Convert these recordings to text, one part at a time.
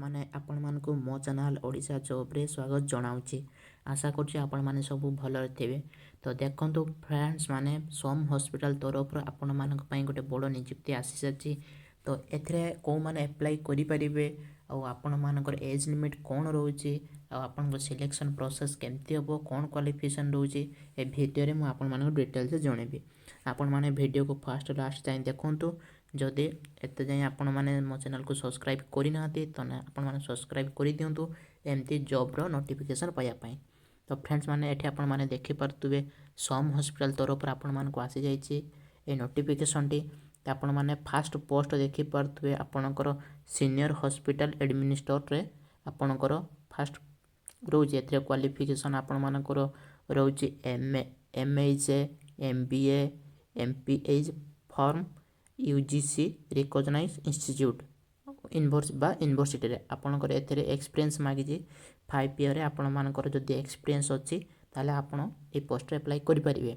ମାନେ, ଆପଣମାନଙ୍କୁ ମୋ ଚ୍ୟାନେଲ୍ ଓଡ଼ିଶା ଜବ୍ରେ ସ୍ୱାଗତ ଜଣାଉଛି। ଆଶା କରୁଛି ଆପଣମାନେ ସବୁ ଭଲରେ ଥିବେ। ତ ଦେଖନ୍ତୁ ଫ୍ରେଣ୍ଡସ୍ ମାନେ, ସମ୍ ହସ୍ପିଟାଲ ତରଫରୁ ଆପଣମାନଙ୍କ ପାଇଁ ଗୋଟେ ବଡ଼ ନିଯୁକ୍ତି ଆସିସାରିଛି। ତ ଏଥିରେ କେଉଁମାନେ ଆପ୍ଲାଏ କରିପାରିବେ ଆଉ ଆପଣମାନଙ୍କର ଏଜ୍ ଲିମିଟ୍ କ'ଣ ରହୁଛି ଆଉ ଆପଣଙ୍କ ସିଲେକ୍ସନ୍ ପ୍ରୋସେସ୍ କେମିତି ହେବ, କ'ଣ କ୍ୱାଲିଫିକେସନ୍ ରହୁଛି, ଏ ଭିଡ଼ିଓରେ ମୁଁ ଆପଣମାନଙ୍କୁ ଡିଟେଲ୍ସ ଜଣେଇବି। ଆପଣମାନେ ଭିଡ଼ିଓକୁ ଫାଷ୍ଟ ଲାଷ୍ଟ ଯାଏଁ ଦେଖନ୍ତୁ। ଯଦି ଏତେ ଯାଏଁ ଆପଣମାନେ ମୋ ଚ୍ୟାନେଲ୍କୁ ସବସ୍କ୍ରାଇବ୍ କରିନାହାନ୍ତି, ତ ଆପଣମାନେ ସବସ୍କ୍ରାଇବ୍ କରିଦିଅନ୍ତୁ ଏମିତି ଜବ୍ର ନୋଟିଫିକେସନ୍ ପାଇବା ପାଇଁ। ତ ଫ୍ରେଣ୍ଡସ୍ ମାନେ, ଏଠି ଆପଣମାନେ ଦେଖିପାରୁଥିବେ, ସମ୍ ହସ୍ପିଟାଲ ତରଫରୁ ଆପଣମାନଙ୍କୁ ଆସିଯାଇଛି ଏ ନୋଟିଫିକେସନ୍ଟି। ତ ଆପଣମାନେ ଫାଷ୍ଟ ପୋଷ୍ଟ ଦେଖିପାରୁଥିବେ, ଆପଣଙ୍କର ସିନିୟର ହସ୍ପିଟାଲ ଆଡ଼ମିନିଷ୍ଟ୍ରେଟରରେ ଆପଣଙ୍କର ଫାଷ୍ଟ ରହୁଛି। ଏଥିରେ କ୍ୱାଲିଫିକେସନ୍ ଆପଣମାନଙ୍କର ରହୁଛି M A, M H, M B A, M P H from UGC recognise institute university ବା ୟୁନିଭର୍ସିଟିରେ। ଆପଣଙ୍କର ଏଥିରେ ଏକ୍ସପିରିଏନ୍ସ ମାଗିଛି। 5 ଇୟର୍ରେ ଆପଣମାନଙ୍କର ଯଦି ଏକ୍ସପିରିଏନ୍ସ ଅଛି, ତାହେଲେ ଆପଣ ଏଇ ପୋଷ୍ଟରେ ଆପ୍ଲାଏ କରିପାରିବେ।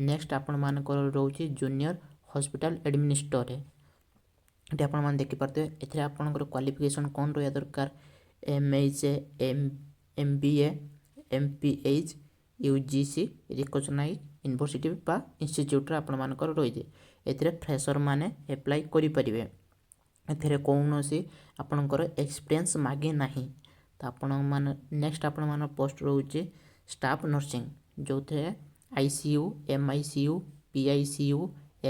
ନେକ୍ସଟ ଆପଣମାନଙ୍କର ରହୁଛି ଜୁନିୟର ହସ୍ପିଟାଲ ଆଡ଼ମିନିଷ୍ଟ୍ରେଟରରେ। ଏଠି ଆପଣମାନେ ଦେଖିପାରୁଥିବେ, ଏଥିରେ ଆପଣଙ୍କର କ୍ୱାଲିଫିକେସନ୍ କ'ଣ ରହିବା ଦରକାର? M H, M B A, M P H, UGC recognise university ବା ଇନଷ୍ଟିଚ୍ୟୁଟ୍ରେ ଆପଣମାନଙ୍କର ରହିଛି। ଏଥିରେ ଫ୍ରେସର୍ ମାନେ ଆପ୍ଲାଏ କରିପାରିବେ। ଏଥିରେ କୌଣସି ଆପଣଙ୍କର ଏକ୍ସପିରିଏନ୍ସ ମାଗେ ନାହିଁ। ତ ଆପଣମାନେ ନେକ୍ସଟ ଆପଣମାନଙ୍କ ପୋଷ୍ଟ ରହୁଛି ଷ୍ଟାଫ୍ ନର୍ସିଂ, ଯେଉଁଥିରେ I C U, M I C U, P I C U,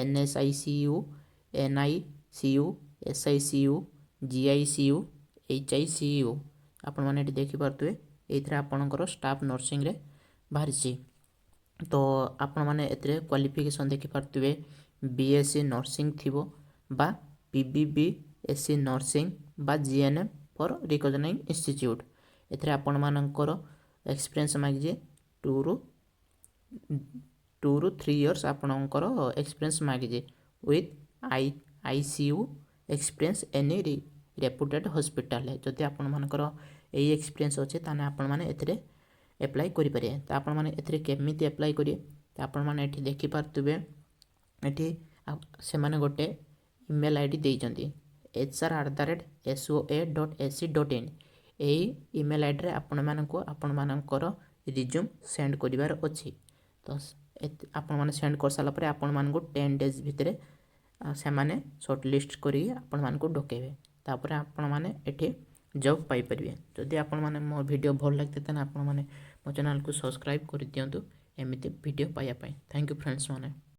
N S I C U, N I C U, S I C U, G I C U, H I C U. ଆପଣମାନେ ଏଠି ଦେଖିପାରୁଥିବେ, ଏଇଥିରେ ଆପଣଙ୍କର staff ନର୍ସିଂରେ ବାହାରିଛି। ତ ଆପଣମାନେ ଏଥିରେ qualification ଦେଖିପାରୁଥିବେ, ବି ଏସ୍ ସି ନର୍ସିଂ ଥିବ ବା P B B S C nursing ବା G N M from recognise institute. ଏଥିରେ ଆପଣମାନଙ୍କର ଏକ୍ସପିରିଏନ୍ସ ମାଗିଛି, 2ରୁ 3 ଇୟର୍ସ ଆପଣଙ୍କର ଏକ୍ସପିରିଏନ୍ସ ମାଗିଛି with I C U experience any reputed ହସ୍ପିଟାଲରେ। ଯଦି ଆପଣମାନଙ୍କର ଏଇ ଏକ୍ସପିରିଏନ୍ସ ଅଛି, ତାହେଲେ ଆପଣମାନେ ଏଥିରେ ଆପ୍ଲାଏ କରିପାରିବେ। ତ ଆପଣମାନେ ଏଥିରେ କେମିତି ଆପ୍ଲାଏ କରିବେ? ତ ଆପଣମାନେ ଏଠି ଦେଖିପାରୁଥିବେ, ଏଠି ସେମାନେ ଗୋଟେ ଇମେଲ୍ I D ଦେଇଛନ୍ତି, hr@soa.ac.in। ଏଇ ଇମେଲ୍ ଆଇଡ଼ିରେ ଆପଣମାନଙ୍କୁ ଆପଣମାନଙ୍କର ରିଜ୍ୟୁମ୍ ସେଣ୍ଡ କରିବାର ଅଛି। ତ ଆପଣମାନେ ସେଣ୍ଡ କରିସାରିଲା ପରେ ଆପଣମାନଙ୍କୁ 10 ଡେଜ୍ ଭିତରେ ସେମାନେ ସର୍ଟ ଲିଷ୍ଟ କରିକି ଆପଣମାନଙ୍କୁ ଡକାଇବେ। ତାପରେ ଆପଣମାନେ ଏଠି ଜବ୍ ପାଇପାରିବେ। ଯଦି ଆପଣମାନେ ମୋ ଭିଡ଼ିଓ ଭଲ ଲାଗିଥାଏ, ତାହେଲେ ଆପଣମାନେ ମୋ ଚ୍ୟାନେଲ୍କୁ ସବସ୍କ୍ରାଇବ୍ କରିଦିଅନ୍ତୁ ଏମିତି ଭିଡ଼ିଓ ପାଇବା ପାଇଁ। Thank you friends ମାନେ।